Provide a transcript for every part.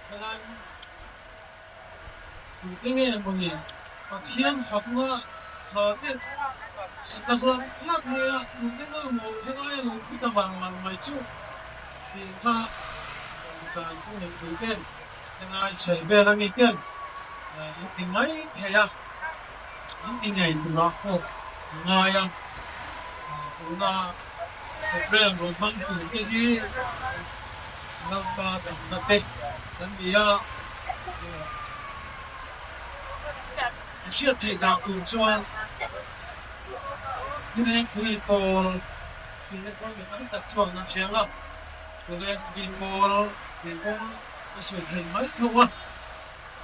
Helai hmun tute nge mawni Pathian fakna hla te sa tak lam lam mai a, tute nge maw helai a lo thu ta vang vang mai chu tih kha dan kawng nei pui ten helai chheh vel ami ten an ti mai thei a, an ti ngei turah pawh a ngai a, tuna program rawn hmang tur te hi Lalpa damna te kan ni a, i hriat theih dah tur chuan Thurengpui pawl tihna pawn mi tam tak chuan an hria ang a, Thurengpui pawl tih pawn a sawi theih mai tho a,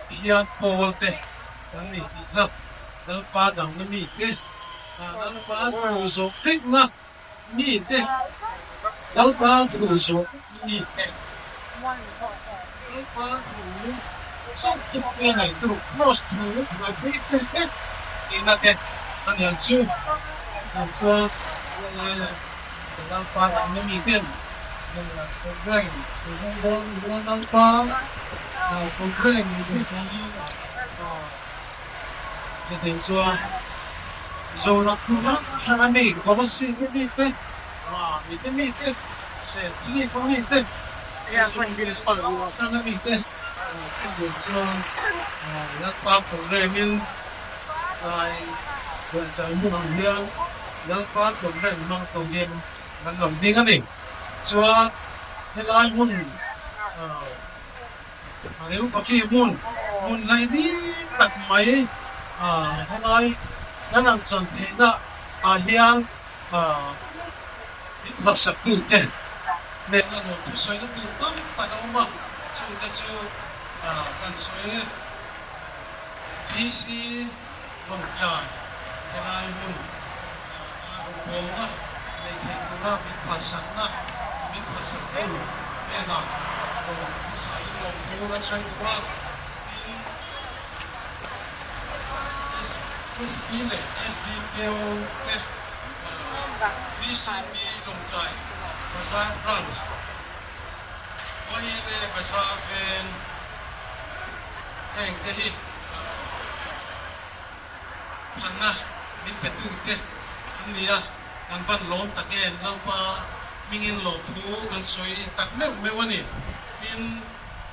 Pathian pawl te kan ni tih kha Lalpa damna mi te, Lalpa thu zawh theihna Mi te, Lalpa thu zawh mi te, Lalpa thu zawh tuk nge ngaitu Kraws thu ngaihpui tu te tihna te a ni ang chu. Chutiang chuan a laia Lalpa dangna mi ten program Lalpa program Chutiang chuan Zoram thu hrang hrang a mi, Kolasib a mi te, Mamit a mi te, Serchhip a mi te, Aizawl hrang a mi te chutiang chuan Lalpa programme-in tlai buaithlai hmunah hian Lalpa programme hmang turin kan lo ding a ni. Chuan helai hmun A reu paki hmun hmun lai bik tak mai helai kan ang chan theihna ah hian min phalsak tute nena nuam thusawina tur tam tak a awm a, chute chu kan sawi DC Lawngtlai helai hmun a rawngbawlna nei thei tura min phalsakna min phalsak tu hnenah rawn hmasain lawmthu kan sawi duh a, tin SP leh SDPO te VCP Lawngtlai Bazar Branch YLA Bazar Veng heng te hi Phanna min pe tute an ni a, kan van lawm tak em, Lalpa hmingin lawmthu kan sawi tak meuh meuh a ni. Tin,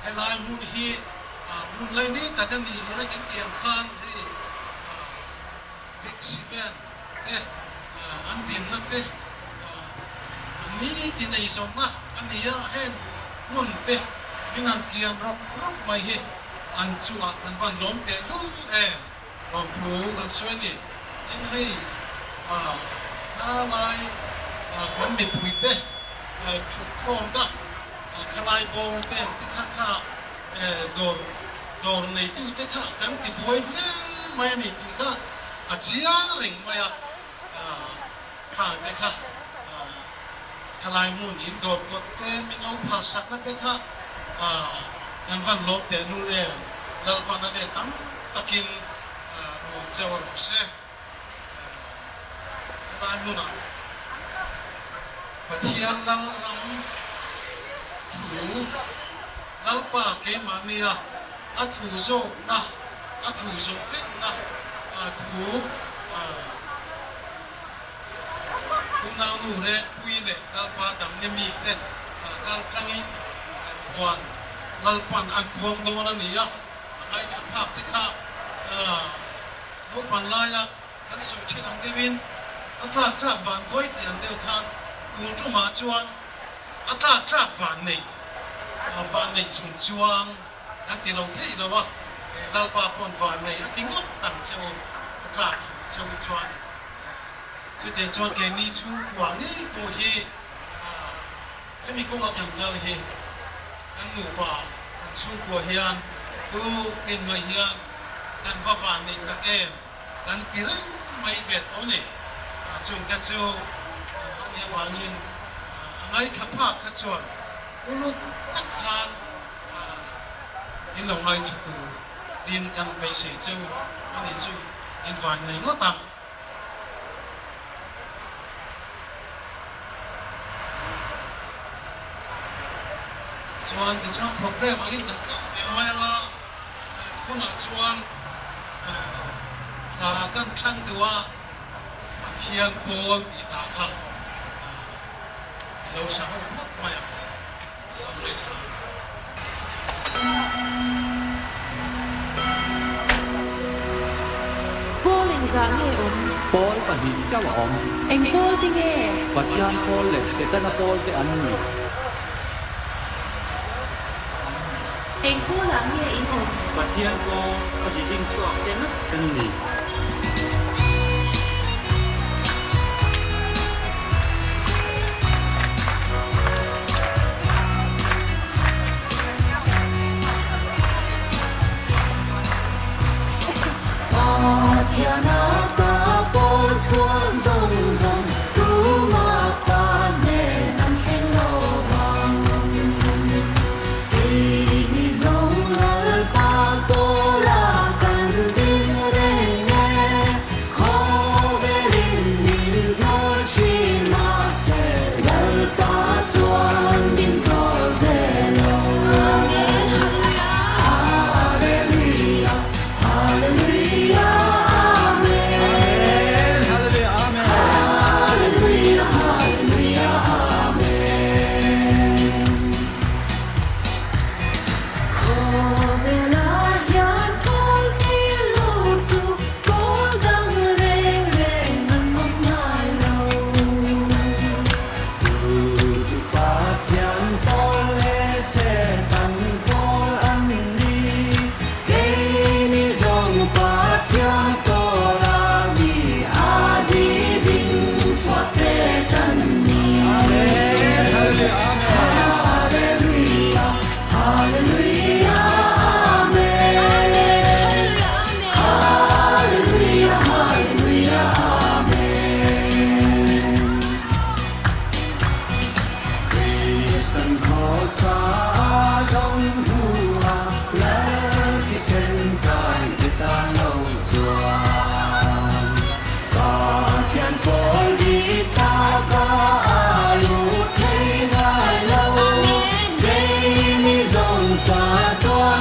helai hmun hi hmun laini tak a ni a kan tih ang khan hei taxi van te an dinna te nitin eizawnna a ni a, heng hmun te min han kian rawk rawk mai hi an chungah kan van lawm teh lul em. Lawmthu kan sawi a ni. Tin hei khalai kan mipuite thutkhawmna khalai bawr te te kha kha dawr dawr neitute kha kan ti buai hle mai a ni tih kha a chiang reng mai a. Khang te kha khalai hmun in dawr kawt te min lo phalsakna te kha kan van lawm teh lul em. Lalpan a let tam takin rawn cheu a rawh se. Helai hmunah Pathian Lalram thu Lalpa keimahnia a thu zawkna, a thu zawh vekna thu Unaunu Rengpui leh Lalpa damni mite kal tlangin huan Lalpan an puang dawn a ni a, a ngaithla phak te kha naupang laia kan sawi thin ang deuhin a tlak tlak van duai tih ang deuh khan tun tumah chuan a tlak tlak van nei van nei chung chuang Kan ti lo thei lo a, Lalpa pawn van nei a ti ngawt ang che u, a tlak fuh che u chuan. Chutiang chuan keini chhungkua ngei pawh hi hemi kawnga kan kal hi kan nupa, kan chhungkua hian tu tin mai hian kan va van nei tak em kan ti reng mai ve tawh a ni. Chungte chu a nih avangin a ngaithla phak kha chuan uluk tak khan In lo ngaithla tur in kan beisei cheu a nih chu in vain nei ngawt ang. Chuan tichuan program angin kan kal zel a. Tunah chuan hla kan thlang duh a, Pathian pawl tih hla kha i lo sa ho phawt mai ang, i lo ngaithla ang. Pawl engzah nge awm? Pawl pahnih chauh a awm. Eng pawl te nge? Pathian pawl leh Setana pawl te an ni. Eng pawlah nge in awm? Pathian pawl a zi ding chhuak te ngat kan ni. Pathiana ta pawl chhuak zawng zawng tuma pa hnen an thleng lo vang. Keini zawng Lalpa pawla kan ding reng e, khawvelin min hnawl thin mahse Lalpa chuan min kawl ve lo. Hallelujah, Hallelujah, Amen. Hallelujah, Hallelujah, Amen. Khawvelah hian pawl ti lo chu pawl dang reng reng an awm ngai lo. Chu chu Pathian pawl leh Setan pawl an ni. Keini zawng Pathian pawl a mi a zi ding chhuak te kan ni. Hallelujah, Hallelujah, Amen. Hallelujah, Hallelujah, Amen. Kristan khawsa zawng hua Lal thisen kai te tan lo chuan. Pathian pawl dik taka a lut thei ngai lo. Keini zawng chatuan.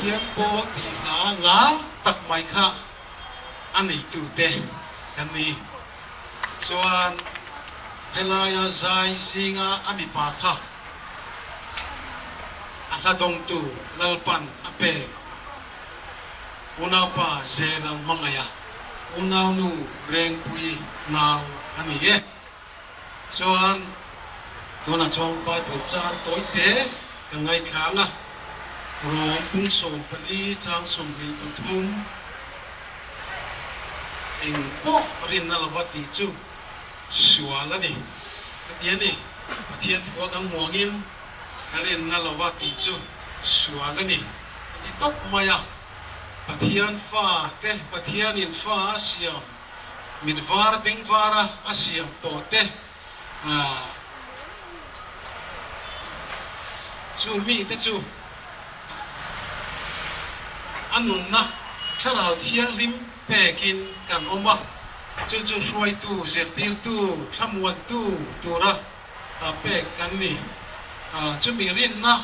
Pathian pawl tih hla lar tak mai kha a neitute kan ni. Chuan helaia zai zinga a mipa kha a hla dawngtu Lalpan a pek unaupa Zelal hmangaih a unaunu Rengpui nau a ni e. Chuan tunah chuan Bible chang tawi te ka ngaithlang a, Rom pung 14 chang 23 eng pawh rinna lova tih chu sual a ni ka ti a ni. Pathian thua kan hmuangin rinna lova tih chu sual a ni ka ti tawp mai a. Pathian fa te, Pathianin fa a siam Mit var beng vara a siam tawh te chu mite chu a nunna thlarau thianghlim pekin kan awm a, chu chu hruaitu, zirtirtu, thlamuantu tura pek kan ni. Chumi rinna,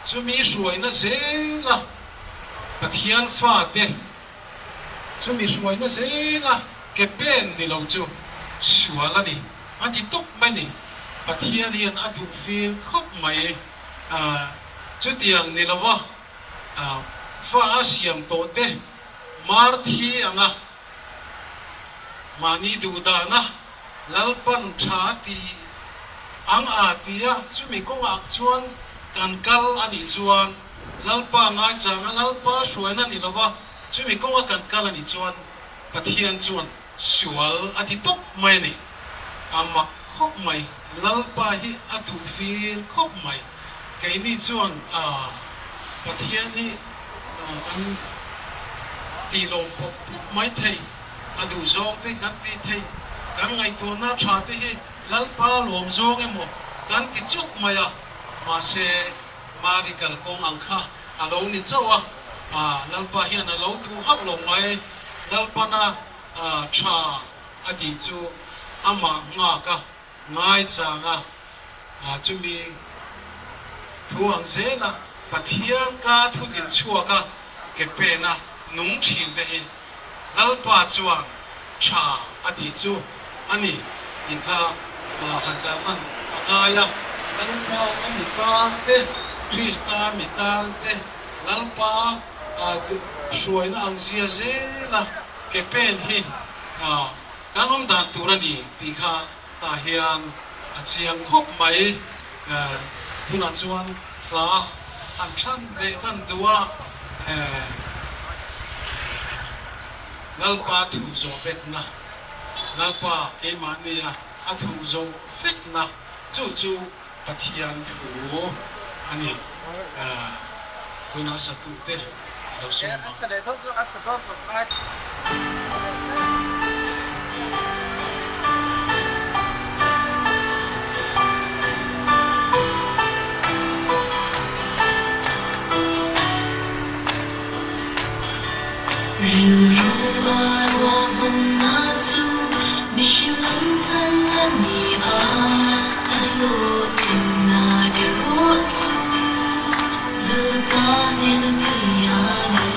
chumi hruaina zela Pathian fate Chumi hruaina zela ke pen ni lo chu sual a ni, a ti tawp mai ni. Pathian hian a duh fir khawp mai. Chutiang ni lova fa a siam tawh te mar thi anga mahni duh dana Lalpan tha ti ang a tia chumi kawngah chuan kan kal a nih chuan Lalpa ngaichanga Lalpa hruaina ni lova chumi kawnga kan kal a nih chuan Pathian chuan sual a ti tawp mai a ni. A mak khawp mai. Lalpa hi a duh fir khawp mai. Keini chuan Pathian hi kan tih lawm pawp pawp mai thei. A duh zawng te kan tih theih. Kan ngaihtuahna tha te hi Lalpa lawm zawng emaw kan ti chawp mai a. Mahse. Mari kalkawng ang kha a lo ni chauh a, Lalpa hian a lo duh hauh lo mai. Lalpana tha a tih chu amah nghak a, ngaichang a, chumi thu ang zela Pathian ka thu din chhuak a, ke pena nung thin te hi Lalpa chuan tha a tih chu a ni tih kha han tarlan a ngai a. Lalpa a mi tang te, Krista mi tang te, Lalpa hruaina ang zia zela ke pen hi kan awm dan tur a ni tih kha tah hian a chiang khawp mai. Tunah chuan hla han thlan leh kan duh a. Lalpa thu zawh vekna, Lalpa keimahnia a thu zawh vekna chu chu Pathian thu a ni. Tunah satute a lo sawm ang. Rilru a ruahmanna chu mihring lam chan a ni a, a hlawhtlinna erawh chu Lalpa nen a mi a ni.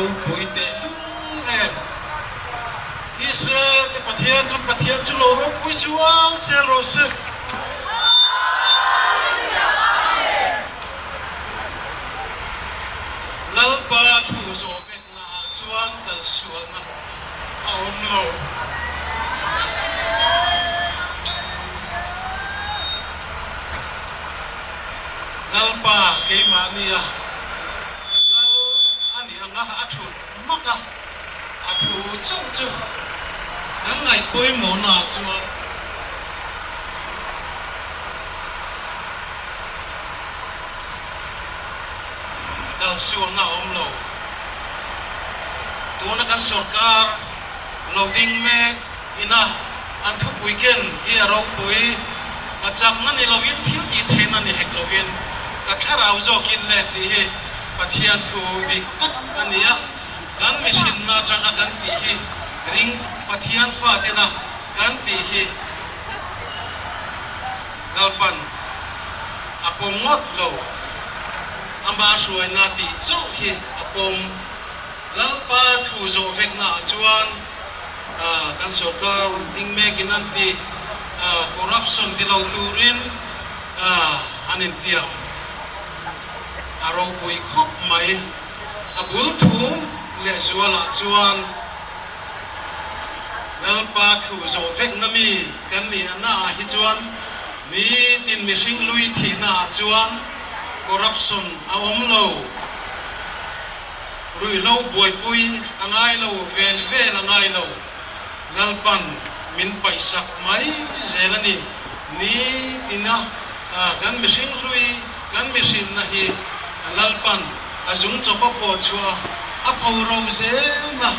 ropui tehlul em! Israel te Pathian kan Pathian chu lo ropui chuang sel rawh se. Lalpa thu zawh vekna ah chuan kal sualna a awm lo. Lalpa keimahnia Lal a nih anga a thut hmak a, a thu chauh chu kan ngaih pawimawhna ah chuan kalsualna a awm lo. Tuna kan sorkar lo ding mek ina an thupui ken hi a ropui, a chakna ni lovin thil tih theihna ni hek lovin ka thlarau zawkin le tih hi Pathian thu dik tak a ni a, kan mihrinna atanga kan tih hi ring Pathian fatena kan tih hi Lalpan a pawm ngawt lo, ama hruaina tih chauh hi a pawm. Lalpa thu zawh veknaah chuan kan sorkar ding mekin an ti, corruption ti lo turin an intiam a ropui khawp mai. A bul thum lehzualah chuan Lalpa thu zawh vekna mi kan nih naah hi chuan nitin mihring lui thihnaah chuan corruption a awm lo. Ruihhlo buaipui a ngai lo, ven vel a ngai lo. Lalpan min paihsak mai zel a ni. Ni tina kan mihring hlui, kan mihrinna hi Lalpan a zung chawp a pawh chhuah a, a pho ro zelna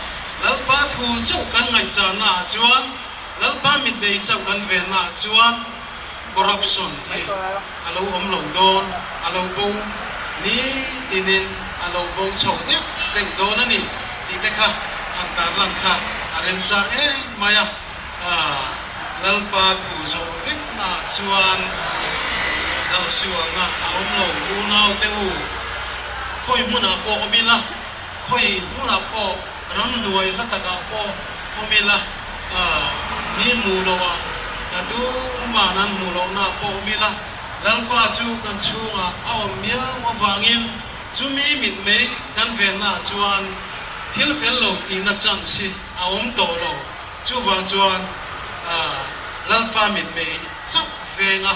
Lalpa thu chauh kan ngaihchahna ah chuan, Lalpa mitmei chauh kan venna ah chuan corruption hi a lo awm lo dawn, a lo bo ni tinin a lo bo chho deuh deuh dawn a ni tih te kha han tarlan kha a remchang em mai a. Lalpa thu zawh veknaah chuan kalsualna a awm lo, unau te u, khawi hmunah pawh awm ila, khawi hmunah pawh ramhnuai hla takah pawh awm ila, Mi hmuh loh a tuman an hmuh lohna pawh awm ila, Lalpa chu kan chhungah a awm miau avangin chumi mitmei kan vennaah chuan thil fel lo tihna chance hi a awm tawh lo. Chuvang chuan Lalpa mitmei chauh venga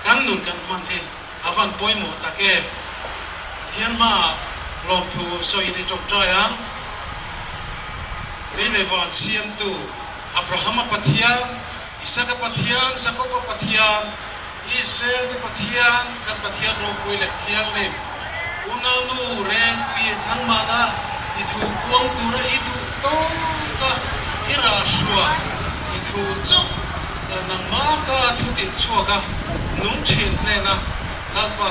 kan nun kan hman hi a van pawimawh tak em? Pathian hmaah lawmthu sawiin i tawngtai ang. Lei leh van siamtu Abrahama Pathian, Isaka Pathian, Jakoba Pathian, Israel te Pathian, kan Pathian ropui leh thianghlim, unaunu Rengpui nangmahna i thu puang tura i duh tawka i rah hrua i thu chauh nangmah ka thu din chhuak a nung thin hnena Lalpa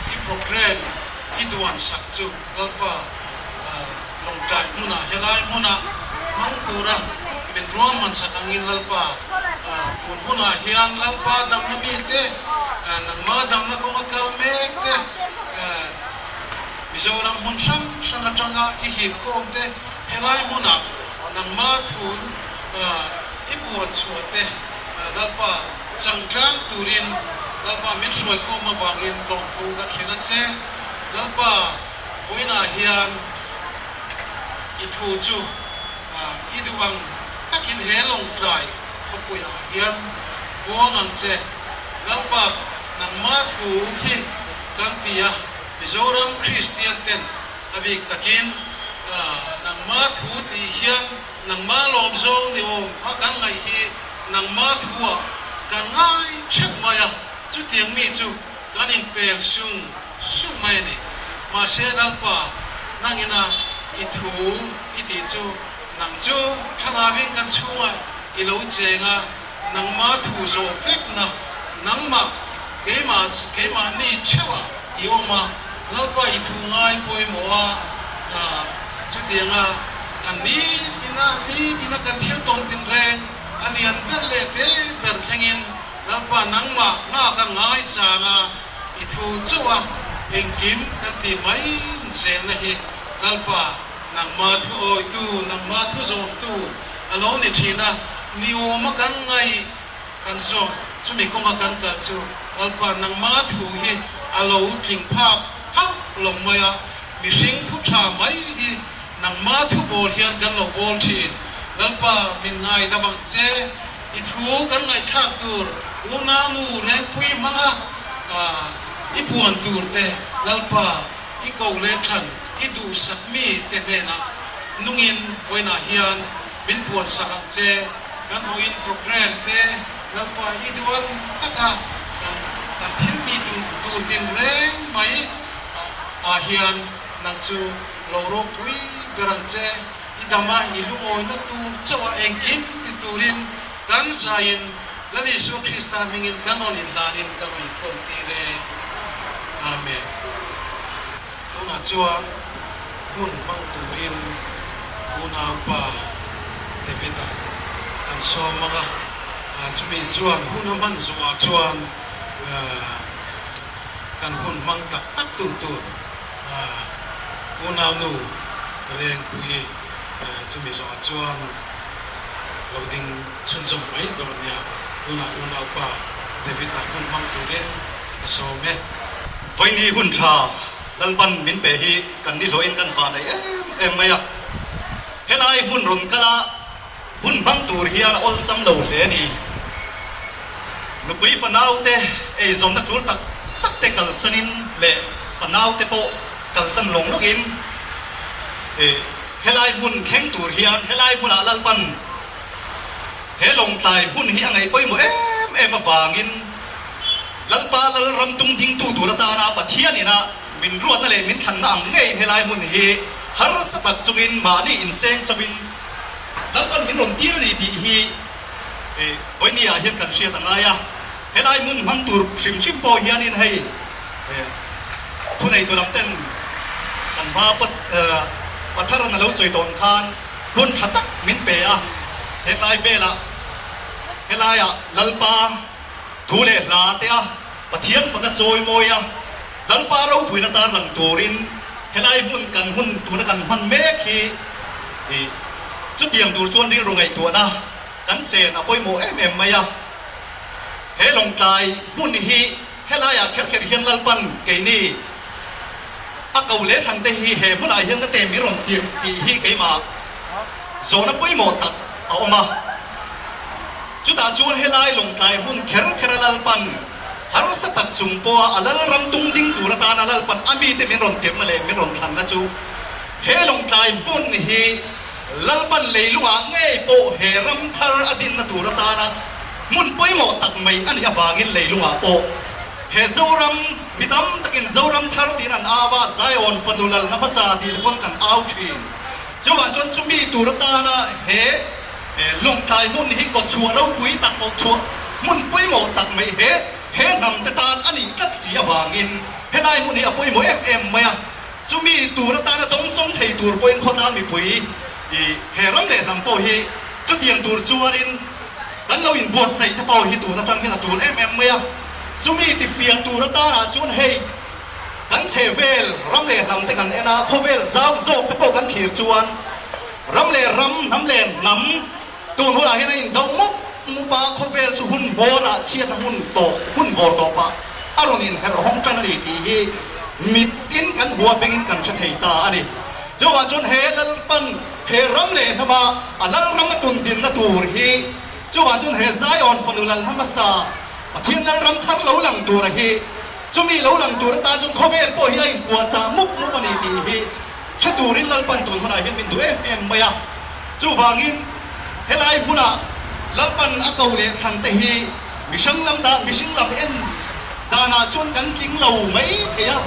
i program i duan sak chu Lalpa Lawngtlai hmunah helai hmuna hmang tura min ruahman sak angin Lalpa tun hunah hian Lalpa damna mite nangmah damna kawnga kal mek te Mizoram hmun hrang hrang atanga i hip khawm te helai hmunah nangmah thu i puan chhuah te Lalpa changtlang turin Lalpa min hruai khawm avangin lawmthu kan hrilh a che. Lalpa vawiinah hian i thu chu i duh ang takin he Lawngtlai khawpuiah hian puang ang che. Lalpa nangmah thu hi kan ti a, Mizoram Kristian ten a bik takin nangmah thu tih hian Nangmah lawm zawng ni awm a kan ngaih hi nangmah thuah kan ngai theuh mai a, chutiang mi chu kan inpel sung sung mai a ni. Mahse Lalpa, nangina i thu i tih chu nang chu thlarauin kan chhungah i lo cheng a, nangmah thu zawh vekna nangmah keimah keimahni theuhah i awm a, Lalpa i thu ngai pawimawh a, chutianga kan nitina nitina kan thil tawn tin reng a lian ber leh te ber thlengin Lalpa nangmah nghak a ngai chang a, i thu chauh a engkim kan ti mai zelna hi. Lalpa, nangma thu awitu, nangma thu zawmtu a lo ni thin a, ni awma kan ngaih kan zawh, chumi kawnga kan kal chu Lalpa, nangma thu hi a lo tling phak hauh lo mai a, mihring thu tha mai hi nangma thu bawl hian kan lo bawl thin. Lalpa, min ngaidam ang che. I thu kan ngaihthlak tur unaunu Rengpui hmanga i puan tur te Lalpa i ko leh thlan i duhsak mi te hnenah nungin vawiinah hian min puan sak ang che. Kan vawiin program te Lalpa i duan taka kan kan thil tih tur din reng mai ah hian nang chu lo ropui ber ang che. I dama i lungawina tur chauh a engkim ti turin kan zaiin Lal Isua Krista hmingin kan rawn inhlanin ka rawn inkawn tir e. Amen. Tunah chuan hun hmang turin unaupa David-a kan sawm ang a, chumi chuan hun a hman zawhah chuan kan hun hmang tak tak tu tur Unaunu Rengpui chumi zawhah chuan lo ding chhunzawm mai dawn nia, tunah unaupa David-a hun hmang turin ka sawm e. Vawiini hun tha Lalpan min pe hi kan ni hlawhin kan va nei em em mai a, helai hmun rawn kala hun hmang tur hian a awlsam lo hle a ni. Nupui fanaute eizawnna tul tak tak te kalsanin leh fanaute pawh kalsan lawng lawkin helai hmun thleng tur hian helai hmunah Lalpan he lawngtlai hmun hi a ngaih pawimawh em em avangin Lalpa Lalram tung dingtu tur atana Pathian ina min ruatna leh min thlanna ang ngeiin helai hmun hi harsa tak chungin mahni inseng sawin Lalpan min rawn tir a ni tih hi Vawinia ah hian kan hriat a ngai a, helai hmun hmang tur hrim hrim pawh hianin hei thuneitu lam ten kan hma Patharan a lo sawi tawn khan hun tha tak min pe a, henglai velah helaiah Lalpa thu leh hla te a Pathian faka chawi mawi a, Lalpa ropuina tarlang turin helai hmun kan hun tuna kan hman mek hi chutiang tur chuan rilru ngaihtuahna kan sen a pawimawh em em mai a. He lawngtlai hmun hi helaiah kher kher hian Lalpan keini a ko leh thlang te hi he hmunah hian ka te min rawn tirh tih hi keimah zawhna pawimawh tak a awm a. Chutah chuan helai lawngtlai hmun kher kher a Lalpan Harsa tak chung pawha a lalram tung ding tur atana Lalpan a mite min rawn tirhna leh min rawn thlanna chu he lawngtlai hmun hi Lalpan leilungah ngei pawh he ram thar a dinna tur atana hmun pawimawh tak mai a nih avangin leilungah pawh he Zoram mi tam takin Zoram thar tiin an au a, Zion fanu lalna hmasa tih te pawn kan au thin. Chuvang chuan chumi tur atana he. He lawngtlai hmun hi kawtchhuah ropui tak kawtchhuah hmun pawimawh tak mai he he hnam te tan a nih tlat si avangin helai hmun hi a pawimawh em em mai a, chumi tur atana dawngsawng thei tur pawhin khawtlang mipui i he ram leh hnam pawh hi chutiang tur chuanin kan lo inbuatsaih te pawh hi tun atang hian a tul em em mai a, chumi tifiah tur atanah chuan hei kan chhehvel ram leh hnam te kan en a, khawvel zau zawk te pawh kan thlir chuan Ram leh ram, hnam leh hnam tun hunah hian a indo mup mup a, khawvel chu hun bawrah chhiatna hun tawp, hun vawr tawpah a rawn inherh hawng tan a ni tih hi mitin kan hua bengin kan hre thei ta a ni. Chuvang chuan he Lalpan he ram leh hnama a Lalram a tun dinna tur hi chuvang chuan he Zion fanu Lal hmasa Pathian Lalram thar lo lang tura hi chumi lo lang tur atan chuan khawvel pawh hi a inpuahchah mup mup a ni tih hi Hre turin Lalpan tun hunah hian min duh em em mai a, chuvangin helai hmuna Lalpan a ko leh thlan te hi mihring lam dah mihring lam en danah chuan kan tling lo mai thei a,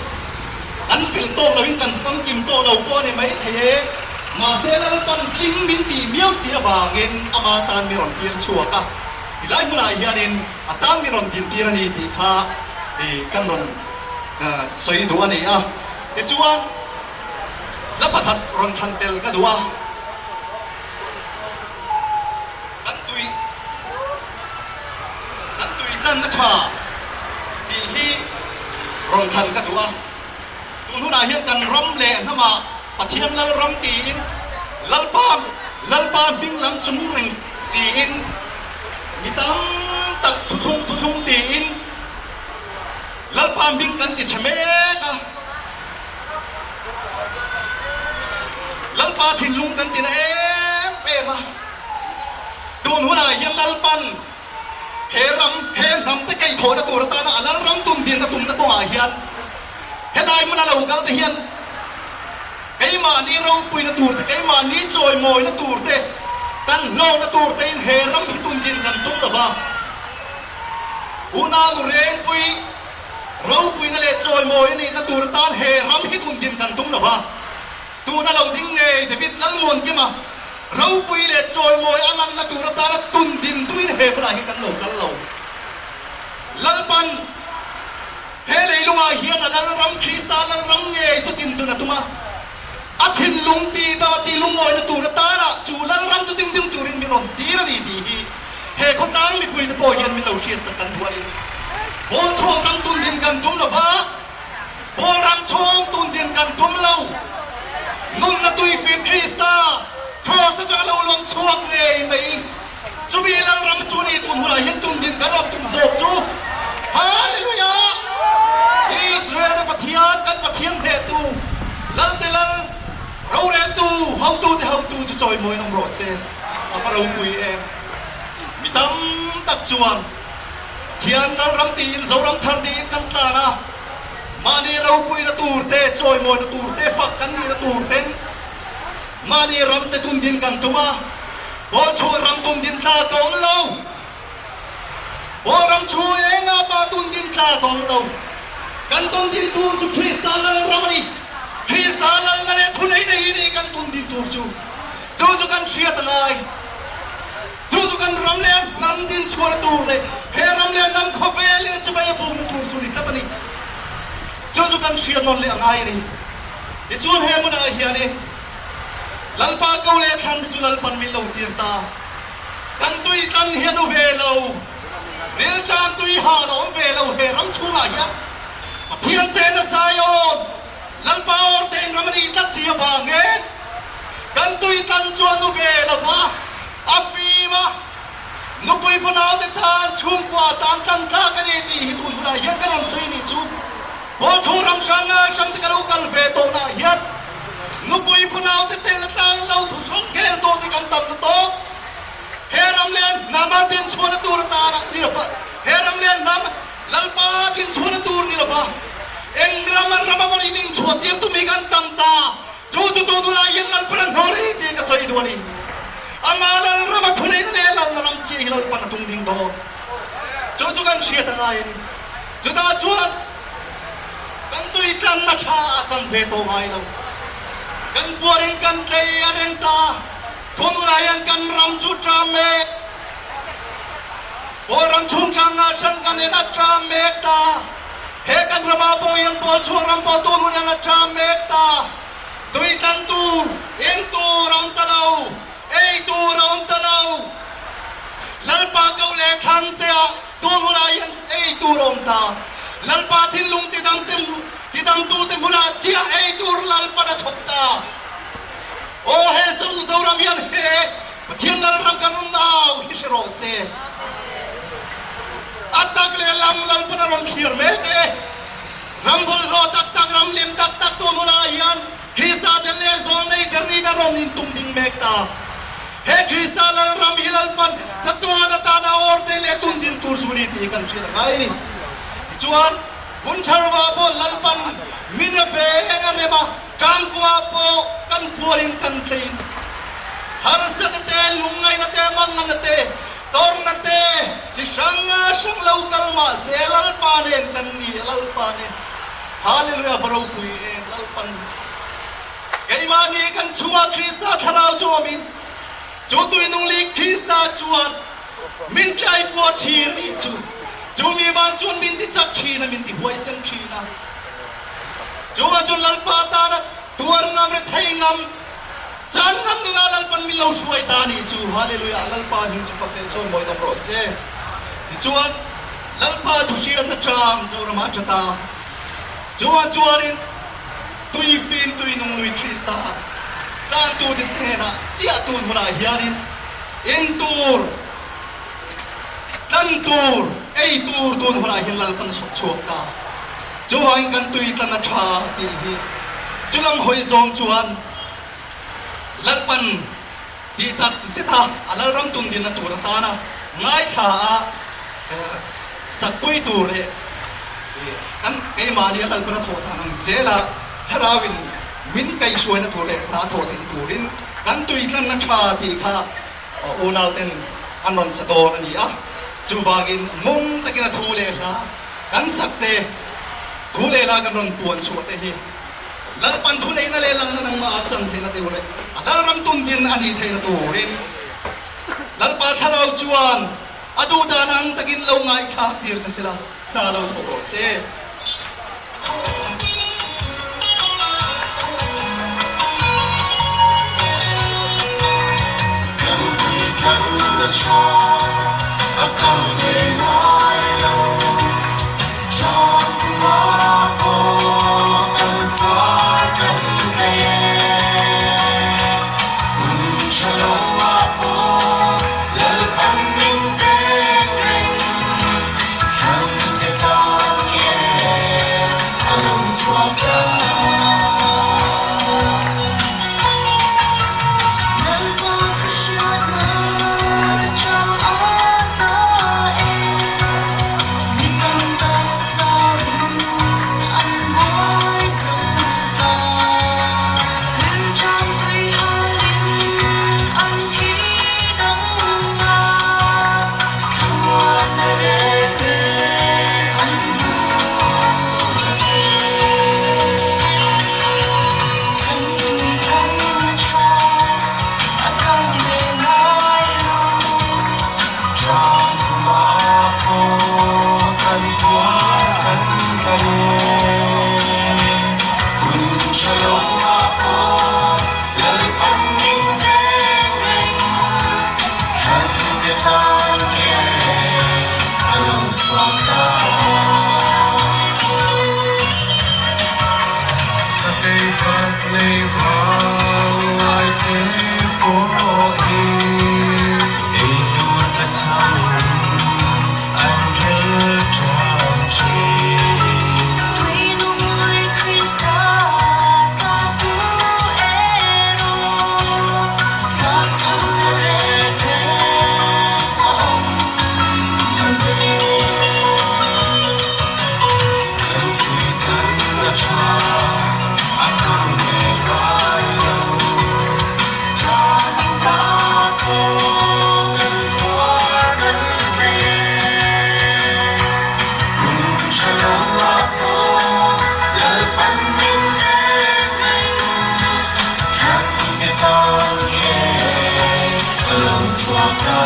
kan fel tawk loin kan famkim tawk lo pawh a ni mai thei e, mahse Lalpan tling min tih miau si avangin ama tan min rawn tir chhuak a, tilai hmunah hianin a tan min rawn din tir a ni tih kha kan rawn sawi duh a ni a. Tichuan, hla pakhat rawn thlan tel ka duh a, kan tui kan tui tlanna tha tih hi rawn thlan ka duh a. Tun hunah hian kan ram leh hnamah. Pathian Lalram tiin Lalpa Lalpa hming lam chung reng siin mi tam tak thuthlung thuthlung tiin Lalpa hming kan ti chhe mek a. Lalpa thinlung kan ti na em em a. Tun hunah hian Lalpan he ram, he hnam te kaihthawhna tur atana a Lalram tum dinna tumna kawngah hian helai hmuna lo kal te hian keimahni ropuina tur te, keimahni chawimawina tur te, kan hlawkna tur tein he ram hi tum din kan tum lo va. Unau Rengpui ropuina leh chawimawi nihna tur atan he ram hi tum din kan tum lo va. Tuna lo ding ngei David Lalmuankima ropui leh chawimawi a lanna tur atana tun din tumin he hunah hian kan lo kal lo. Lalpan he leilungah hian a Lalram Krista Lalram ngei chu tin tun a tum a, a thinlung tih dama tih lungawina tur atana chu Lalram chu tin ding turin min rawn tir a ni tih hi he khawtlang mipuite pawh hian min lo hriatsak kan duh a ni. Pawl chhuak ram tun din kan tum lo va. Paul ram chhung tun din kan tum lo. Nunna tuifim Krista Kraws atanga lo lawng chhuak ngei mai. Chumi Lalram chu ni tun hunah hian tun din kan rawn tum zawk chu. Hallelujah! Israel te Pathian, kan Pathian hnehtu, Lal te Lal, roreltu, hotu te hotu chu chawimawiin awm rawh se. A va ropui em! Mi tam tak chuan Pathian Lalram tiin Zoram thar tiin kan tlan a, mahni ropuina tur te, chawimawina tur te, fak kan nihna tur ten mahni ram te tundin kan tum a, Pawl chhung ram tundin tla ka awm lo, Pawl ram chhung enga pa tundin tla ka awm lo, kan tundin tur chu Krista Lalram a ni, Krista Lalna leh thunei nei hi ni kan tundin tur chu, chu chu kan hriat a ngai. Chu chu kan ram leh hnam din chhuahna tur leh he ram leh hnam khawvel in a chuvei a bukna tur chu ni tlat a ni. Chu chu kan hriat nawn leh a ngai a ni. Tichuan he hmunah hianin Lalpa ko leh thlan te chu Lalpan min lo tir ta. Kan tui tlan hi a nu ve lo, rilṭam tui hal a awm ve lo he ram chhungah hian Pathian chena Zion, Lalpa awrtein ram a nih tlat si avangin kan tui tlan chu a nu ve lo va, a fim a, nupui fanaute tan chhungkua tan tlan tlak a ni tih hi tun hunah hian ka rawn sawi nih chu. Pawl chhung ram hrang hrang te ka lo kal ve tawhnaah hian nupui fanaute tel tlang lo thuthlung khel tawh te kan tam lutuk. He ram leh hnama dinchhuahna tur atana ni lo va, he ram leh hnam Lalpa dinchhuahna tur ni lova, eng rama rama maw ni dinchhuah tir tumi kan tam ta, chu chu tu tunah hian Lalpan a hnawl a ni tih ka sawi duh a ni. Amah Lalrama thuneihna leh Lalna ram chiah hi Lalpan a tung ding dawn. Chu chu kan hriat a ngai a ni. Chutah chuan kan tui tlanna tha a tam ve tawh ngai lo. Kan puarin kan tlei a reng ta. Thununah hian kan ram chu ṭam mek. Pawl ram chhungchang ah hran kan en a ṭam mek ta. He kan ramah pawh hian pawl chhuak ram pawh tun hun hian a ṭam mek ta. Tui tlan tur, in tur a awm ta lo, ei tur a awm ta lo. Lalpa ko leh thlan te ah tun hunah hian ei tur a awm ta. Lalpa thinlung tidang te tidangtu te hmunah chiah ei tur Lalpan a chhawp ta. Aw he Zo Zoram hian he Pathian Lalram kan rawn au hi hre rawh se. A tak leh lam Lalpan a rawn thlir mek e. Ram bawlhhlawh tak tak, ram lim tak tak tun hunah hian Krista tel leh zawl nei der niin a rawn intum ding mek ta. He Krista Lalram hi Lalpan chatuan atana awr te leh tun din tur chu ni tih kan hriat a ngai a ni. Tichuan, hun tharva pawh Lalpan min a veng a rem a, Tlangkungah pawh kan puarin kan tlein harsatna te, lungngaihna te, manganna te, tawrhna te chi hrang hrang lo kal mah se Lalpa nen kan ni a, Lalpa nen. Hallelujah va ropui em Lalpan keimahni kan chungah Krista thlarau chu awmin chu tuinungli Krista chuan min tlaipuah thin a nih chu. Chu mi vang chuan min ti chak thin a, min ti huaisen thin a. Chuvang chuan Lalpa tana tuar ngam re thei ngam, chan ngam nunah Lalpan min lo hruai ta a nih chu. Hallelujah! Lalpa hming chu fak leh sawn mawi dawm rawh se. Tichuan, Lalpa thu hriatna tang Zoramah a tha ta. Chuvang chuanin. Tui fim tui nung lui Krista tlantu te hnenah chiah tun hunah hianin in tur, tlan tur, ei tur tun hunah hian Lalpan chhawp chhuak ta. Chuvangin kan tui tlan a tha tih hi chulam hawi zawng chuan Lalpan tih tak zeta a Lalram tun dinna tur atana ngaithla a sakpui tur leh kan keimahni a Lalpan a thawh dan ang zela thlarauin min kaihhruaina tur leh hna thawh theih turin kan tui tlanna tha tih kha unauten an rawn sa dawn a ni a. Chuvangin ngung takin a thu leh hla kan sak te, thu leh hla kan rawn puan chhuah te hi Lalpan thuneihna leh lalna nangmah a chan theihna tur leh a Lalram tum din a nih theihna turin Lalpa thlarau chuan a duh dan ang takin lo ngaihthlak tir che sela hna lo thawk rawh se. Kan tui tlanna tha a kal ve ngai lo. Chakma pawh kan puar kan tlei e. Hun tha lo ah pawh Lalpan min veng reng. Thlan te tan nge a lo chhuak ta. Lalpa thu hriatna chang a ta e. Mi tam tak zauin an buai zo ta. Rilṭam tui halin an thi dang a. Thlamuanna reng reng an hmu ve. Kan tui thang tha a kang ve ngai lo. Ṭang kumah pawh kan puar kan tla e. Hun ṭha lo ah pawh Lalpan min veng reng. Thlan te tan nge a lo chhuak ta. Sakei pak nei vang ngai te pawh hi ei tur tla chhamin an rel ṭham ṭhin. Tui nung lui Krista tla tu erawh tlak cham na reng reng a awm ve. Kan tui than a tha a kang ve ngai lo. Ṭan na pawh kan puar kan tlei e. Hun ṭha lo ah pawh Lalpan min veng reng. Thlan te tan nge a lo chhuak ta.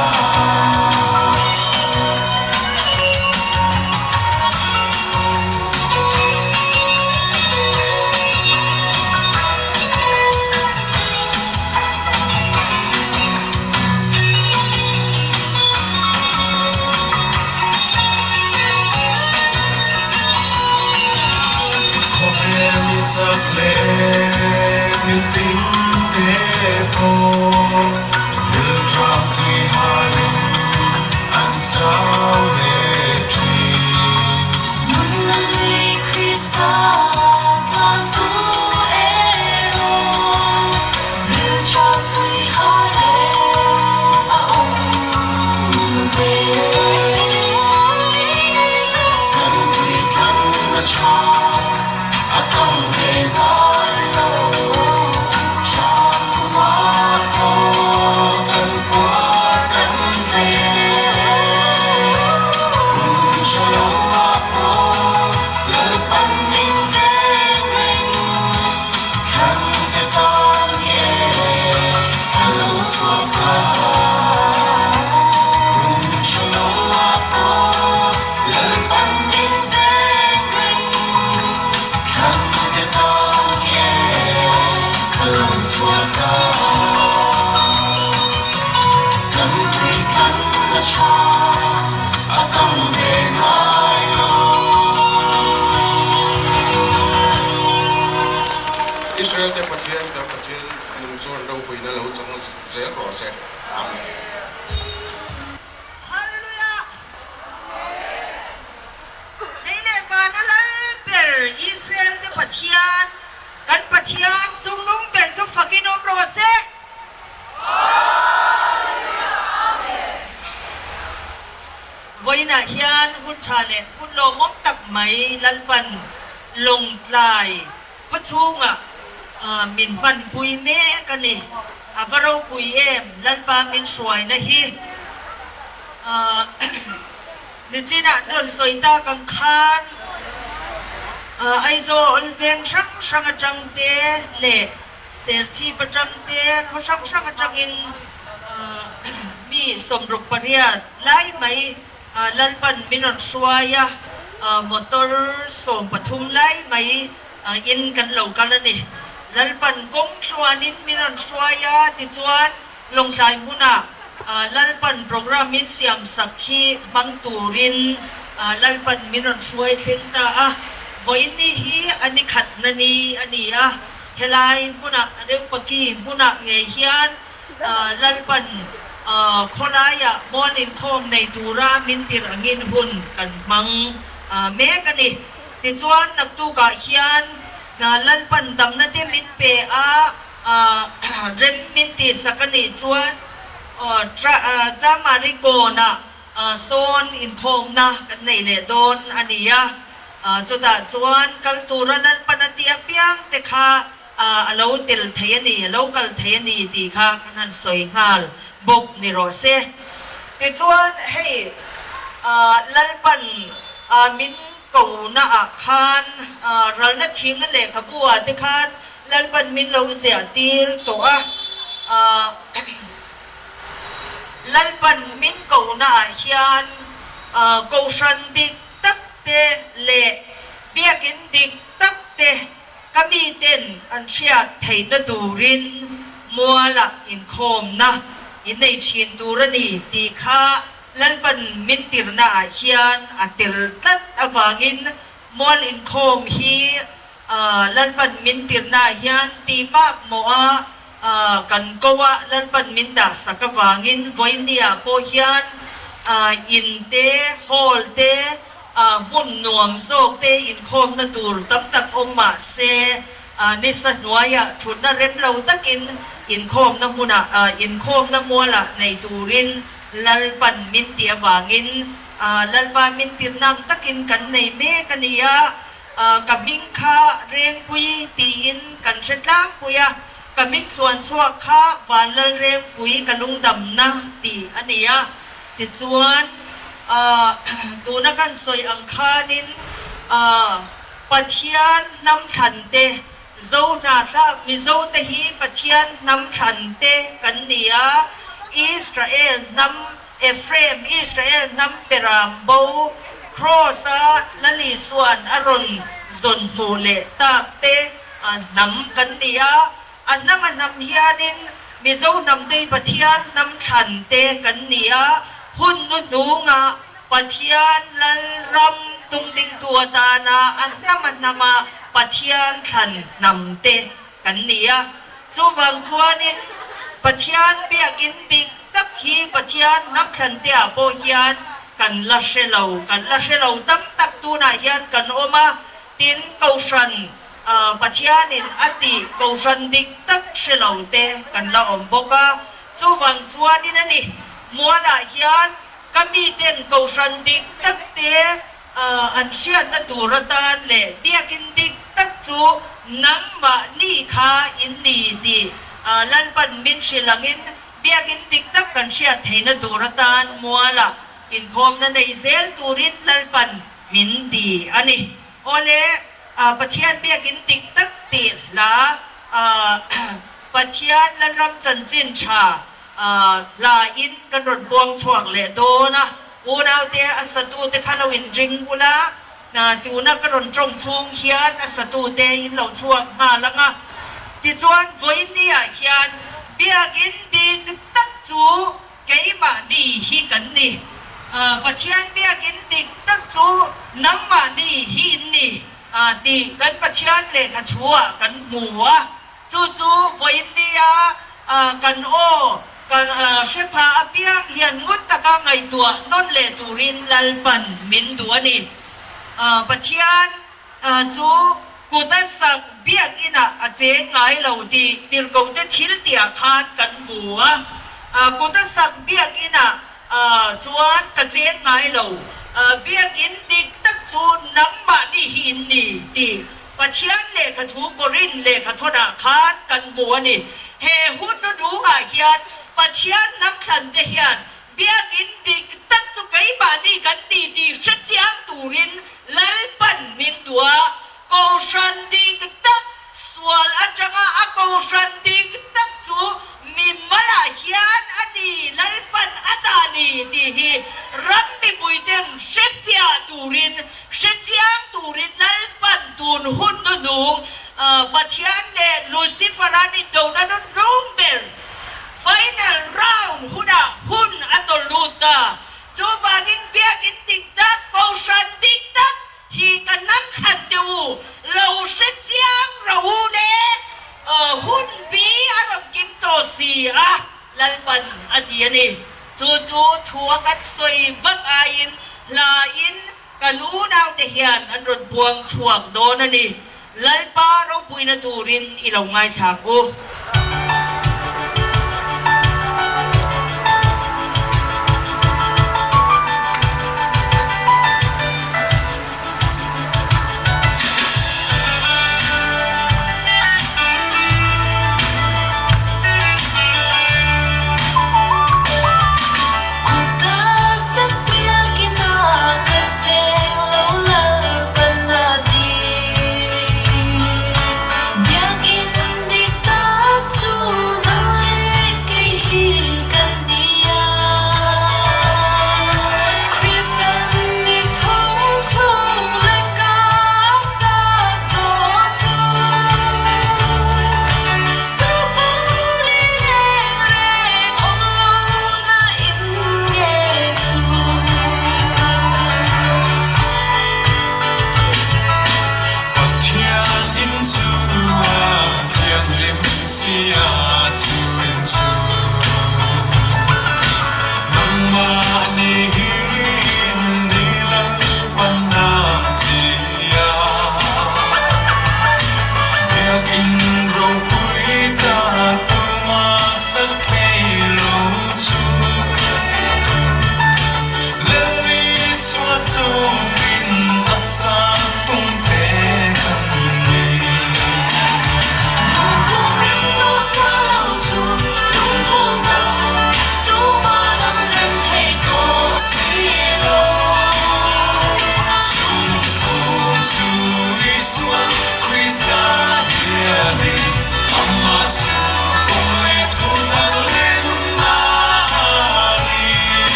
Khawvel mi chak leh mi fing te pawh rilṭam tui halin an chau leh ṭhin. Nunna lui Krista tlantu erawh rilṭam tui ha reng a awm ve. Kan tui tlanna tha a kang ve ngai lo. Ṭang kumah pawh kan puar kan tlei e. Hun ṭha lo ah pawh Lalpan min veng reng. Thlan te tan nge a lo chhuak ta. Hun ṭha lo ah pawh Lalpan min veng reng. Thlan te tan Israel-te Pathian kan Pathian nung chuan ropuina lo chang zel rawh se. Amen. Hallelujah! Lei leh vana lal ber Israel-te Pathian, kan Pathian chungnung ber chu fakin awm rawh se. Vawiinah hian hun tha leh hun lawmawm tak mai Lalpan Lawngtlai khawchhungah min hmanpui mek a ni. A va ropui em Lalpa min hruaina hi. Nichinah rawn sawi tak ang khan Aizawl veng hrang hrang atang te leh Serchhip atang te khaw hrang hrang atangin mi 68 lai mai Lalpan min rawn hruai a, motor 13 lai mai in kan lo kal a ni. Lalpan kawng tluanin min rawn hruai a, tichuan Lawngtlai hmunah Lalpan program min siam sak hi hmang turin Lalpan min rawn hruai thleng ta a. Vawiinni hi a ni khatna ni a ni a, helai hmunah Reupaki hmunah ngei hian Lalpan khawlaiah mual inkhawm nei tura min tirh angin hun kan hmang mek a ni. Tichuan naktukah hian Lalpan damna te min pe a, rem min tihsak a nih chuan Chamari kawnah sawn inkhawmna kan nei leh dawn a ni a. Chutah chuan kal tura Lalpan a tih apiang te kha a lo tel thei a ni, a lo kal thei a ni tih kha kan han sawi nghal bawk ni rawh se. Tichuan hei Lalpan min ko naah khan ralna thing a lehkhabu ah te khan Lalpan min lo ziah tir tawh a, Lalpan min ko naah hian Kohhran dik tak te leh Biakin dik tak te Ka miten an hriat theihna turin mualah inkhawmna in nei thin tur a ni tih kha Lalpan min tirhnaah hian a tel tlat avangin mual inkhawm hi Lalpan min tirhnaah hian tih mak mawha kan koa Lalpan min dahsak avangin vawinia pawh hian in te, hall te, Hmun nuam zawk te inkhawmna tur tam tak awm mah se, nisa hnuaiah thutna rem lo takin inkhawmna hmunah inkhawmna mualah nei turin Lalpan min tih avangin Lalpa min tirna ang takin kan nei mek a ni a, ka hming kha Rengpui tiin kan hre tlangpui a, ka hming thluan chhuak kha Vanlalrengpui ka lungdamna tih a ni a. Tichuan, tuna kan sawi ang khanin Pathian hnam thlan te, Zo hnathlak Mizo te hi Pathian hnam thlan te kan ni a, Israel hnam Ephraim, Israel hnam Peram bo, Kraws-a Lal Isua'n a rawn zawn hmuh leh tak te hnam kan ni a, A hnam a hnam hianin Mizo hnamtei Pathian hnam thlan te kan ni a, hun nu hnungah Pathian lal ram tung dingtu atana a hnam a hnama Pathian thlan hnam te kan ni a. Chuvang chuanin Pathian biakinn dik tak hi Pathian hnam thlan te ah pawh hian kan la hre lo, kan la hre lo tam tak tunah hian kan awm a, tin Kohhran Pathianin a tih kohhran dik tak hre lo te kan la awm bawk a, chuvang chuanin a ni, Mualah hian ka miten kohhran dik tak te an hriatna tur atan leh biakin dik tak chu nangmahni kha in ni tih Lalpan min hrilh angin biakin dik tak kan hriat theihna tur atan Mualah inkhawmna nei zel turin Lalpan min ti a ni. Awle, Pathian biakin dik tak tih hla, Pathian Lalram chanchin tha hla in kan rawn buang chhuak leh dawn a, unaute a satute kha lo in ring ula, tuna ka rawn tawng chhung hian a satute in lo chhuak nghal ang a. Tichuan vawiin ah hian biakin dik tak chu Keimahni hi kan ni. Pathian biakin dik tak chu nangmahni hi in ni tih kan Pathian lehkha thu ah kan hmu a. Chu chu vawiin nia kan aw kan hre pha apiang hian ngut taka ngaihtuah nawn leh turin Lalpan min duh a ni. Pathian chu kut a sak biakinah a cheng ngai lo tih tirhkohte thil tihah khan kan hmu a. Kut a sak biakinah chuan ka cheng ngai lo. Biakin dik tak chu nangmahni hi in ni tih Pathian lehkha thu Korin lehkha thawnah khan kan hmu a ni. He hun hnuhnungah hian Pathian hnamthlan te hian biakin dik tak chu keimahni kan ni tih hre chiang turin Lalpan min duh a, Kohhran dik tak sual atanga a Kohhran dik tak chu mi malah hian a ni Lalpan a dah ni tih hi ram mipuiten hre fiah turin hre chiang turin Lalpan tun hun hnuhnung Pathian leh Lucifer an indona hnuhnung ber final round hunah hun a tawlh lut ta. Chuvangin biakin dik tak, Kohhran dik tak hi ka hnam thlan teh u, lo hre chiang rawh u le, hun bi a rawn kim tawh si a, Lalpan a ti a ni. Chu chu thu a kan sawi vak aiin hlain kan unaute hian an rawn puang chhuak dawn a ni. Lalpa ropuina turin i lo ngaithlak u.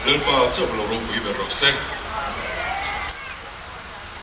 Lalpa chauh lo ropui ber rawh se.